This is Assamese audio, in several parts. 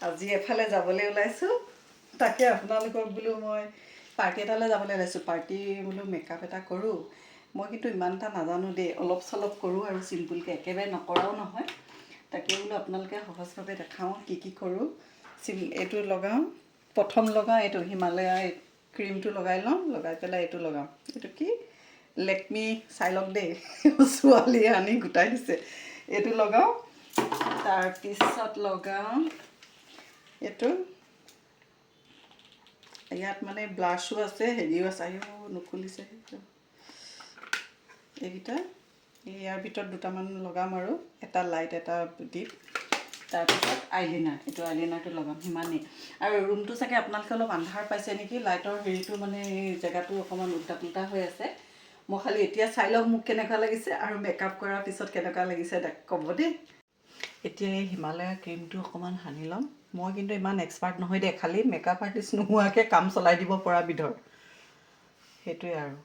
আজি এফালে যাবলৈ ওলাইছোঁ। তাকে আপোনালোকক বোলো মই পাৰ্টি এটালৈ যাবলৈ ওলাইছোঁ, পাৰ্টি বোলো মেকআপ এটা কৰোঁ। মই কিন্তু ইমান এটা নাজানো দেই, অলপ চলপ কৰোঁ আৰু চিম্পুলকৈ, একেবাৰে নকৰাও নহয়। তাকে বোলো আপোনালোকে সহজভাৱে দেখাওঁ কি কি কৰোঁ। এইটো লগাওঁ প্ৰথম, লগাওঁ এইটো হিমালয়া ক্ৰীমটো লগাই লওঁ, লগাই পেলাই এইটো লগাওঁ। এইটো কি লেকমি, চাই লওক দেই, ছোৱালীয়ে আনি গোটাই দিছে। এইটো লগাওঁ, তাৰপিছত লগাওঁ এইটো। ইয়াত মানে ব্লাছো আছে, হেৰিও আছে। আইঅ, নুখুলিছে। এইকেইটা ইয়াৰ ভিতৰত দুটামান লগাম আৰু এটা লাইট, এটা ডিপ। তাৰপিছত আইলিনাৰ, এইটো আইলিনাৰটো লগাম, সিমানেই। আৰু ৰুমটো চাগে আপোনালোকে অলপ আন্ধাৰ পাইছে নেকি, লাইটৰ হেৰিটো মানে এই জেগাটো অকণমান উল্টা পুল্টা হৈ আছে। মই খালি এতিয়া চাই লওক মোক কেনেকুৱা লাগিছে আৰু মেকআপ কৰাৰ পিছত কেনেকুৱা লাগিছে ক'ব দেই। এতিয়া এই হিমালয়া ক্ৰীমটো অকণমান সানি ল'ম। মই কিন্তু ইমান এক্সপাৰ্ট নহয় দেই, খালি মেকআপ আৰ্টিষ্ট নোহোৱাকৈ কাম চলাই দিব পৰা বিধৰ, সেইটোৱে আৰু।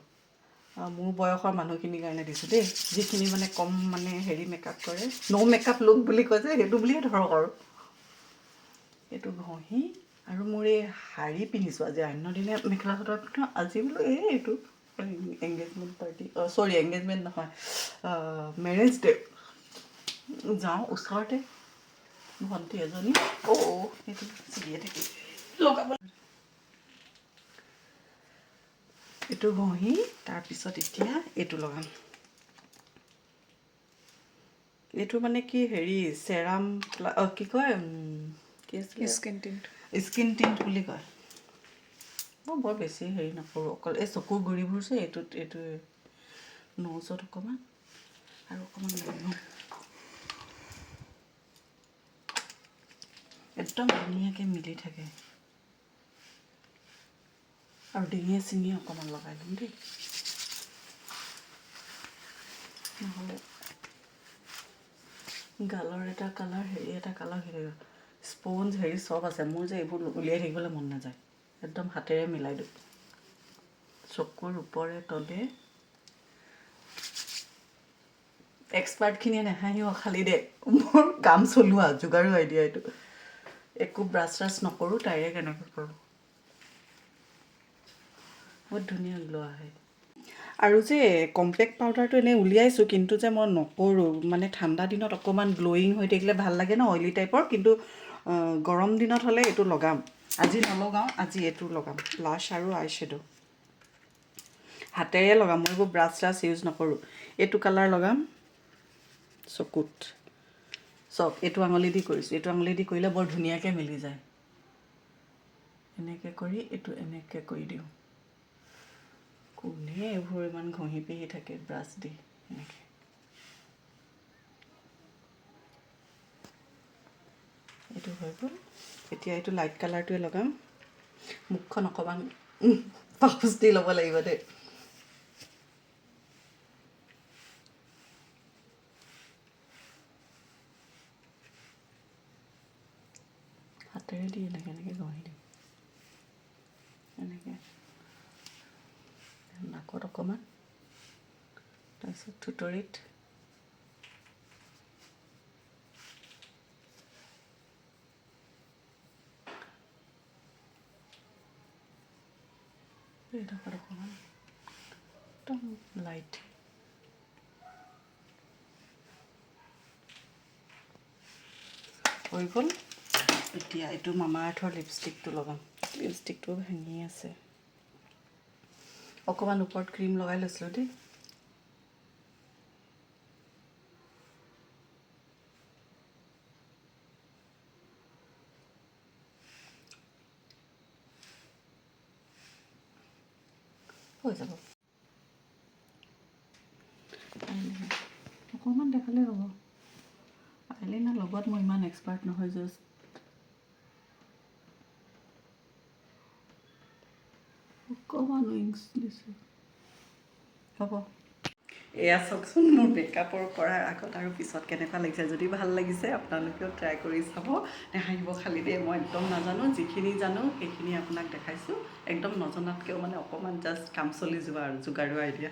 মোৰ বয়সৰ মানুহখিনিৰ কাৰণে দিছোঁ দেই, যিখিনি মানে কম মানে হেৰি মেকআপ কৰে, ন' মেকআপ লুক বুলি কয় যে, সেইটো বুলিয়ে ধৰক আৰু। এইটো ঘঁহি আৰু মোৰ এই শাৰী পিন্ধিছোঁ আজি, অন্য দিনে মেখেলা চাদৰ পিন্ধো, আজি বোলো এই এইটো এংগেজমেণ্ট পাৰ্টি, চৰি, এংগেজমেণ্ট নহয়, মেৰেজ ডে যাওঁ, ওচৰতে ভণ্টি এজনী। অ' সেইটো ছিগিয়ে থাকিল লগাব। এইটো ঘঁহি তাৰপিছত এতিয়া এইটো লগাম। এইটো মানে কি হেৰি চেৰাম, কি কয়, কি আছিলে? Skin tint. Skin tint বুলি কয়। মই বৰ বেছি হেৰি নকৰোঁ, অকল এই চকুৰ গুৰিবোৰ যে এইটোত, এইটো ন'জত অকণমান আৰু অকণমান লগাম। একদম ধুনীয়াকৈ মিলি থাকে। আৰু ডিঙিয়ে চিঙিয়ে অকণমান লগাই ল'ম দেই, নহ'লে গালৰ এটা কালাৰ, হেৰি এটা কালাৰ, হেৰি স্পঞ্জ হেৰি চব আছে মোৰ যে, এইবোৰ উলিয়াই থাকিবলৈ মন নাযায়, একদম হাতেৰে মিলাই দিওঁ চকুৰ ওপৰে তলে। এক্সপাৰ্টখিনিয়ে নেহাঁহিব খালি দেই, মোৰ কাম চলোৱা যোগাৰো আইডিয়া এইটো। একো ব্ৰাছ চ্ৰাছ নকৰোঁ, ডাইৰেক্ট এনেকৈ কৰোঁ, বহুত ধুনীয়া গ্ল' আহে। আৰু যে কম্পেক্ট পাউডাৰটো এনেই উলিয়াইছোঁ, কিন্তু যে মই নকৰোঁ, মানে ঠাণ্ডা দিনত অকণমান গ্ল'য়িং হৈ থাকিলে ভাল লাগে ন, অইলি টাইপৰ, কিন্তু গৰম দিনত হ'লে এইটো লগাম। আজি নলগাওঁ, আজি এইটো লগাম, ব্লাছ আৰু আই শ্বেড'। হাতেৰে লগাম, মই এইবোৰ ব্ৰাছ চ্ৰাছ ইউজ নকৰোঁ। এইটো কালাৰ লগাম চকুত। চাওক, এইটো আঙুলি দি কৰিছোঁ, এইটো আঙুলি দি কৰিলে বৰ ধুনীয়াকৈ মিলি যায়। এনেকৈ কৰি এইটো এনেকৈ কৰি দিওঁ। কোনে এইবোৰ ইমান ঘঁহি পিহি থাকে ব্ৰাছ দি এনেকৈ। এইটো হৈ গ'ল। এতিয়া এইটো লাইট কালাৰটোৱে লগাম। মুখখন অকণমান পাউচ দি ল'ব লাগিব দেই। হাতেৰে দি এনেকৈ এনেকৈ ঘঁহি দিম, এনেকৈ নাকত অকণমান, তাৰপিছত থুতৰিত। এইডোখৰত অকণমান, একদম লাইট হৈ গ'ল। এতিয়া এইটো মামা আৰ্থৰ লিপষ্টিকটো লগাম। লিপষ্টিকটো ভাঙি আছে। অকণমান ওপৰত ক্ৰীম লগাই লৈছিলোঁ দেই। হৈ যাব, অকণমান দেখালেই হ'ব। আইলাইনাৰ লগোৱাত মই ইমান এক্সপাৰ্ট নহয়, জাষ্ট অকণমান উইংছ দিছোঁ, হ'ব। এয়া চাওকচোন, মোৰ মেকআপৰ কৰাৰ আগত আৰু পিছত কেনেকুৱা লাগিছে। যদি ভাল লাগিছে আপোনালোকেও ট্ৰাই কৰি চাব, নেহাঁহিব খালি দেই। মই একদম নাজানো, যিখিনি জানো সেইখিনি আপোনাক দেখাইছোঁ। একদম নজনাতকৈও মানে অকণমান জাষ্ট কাম চলি যোৱা আৰু যোগাৰো আইডিয়া।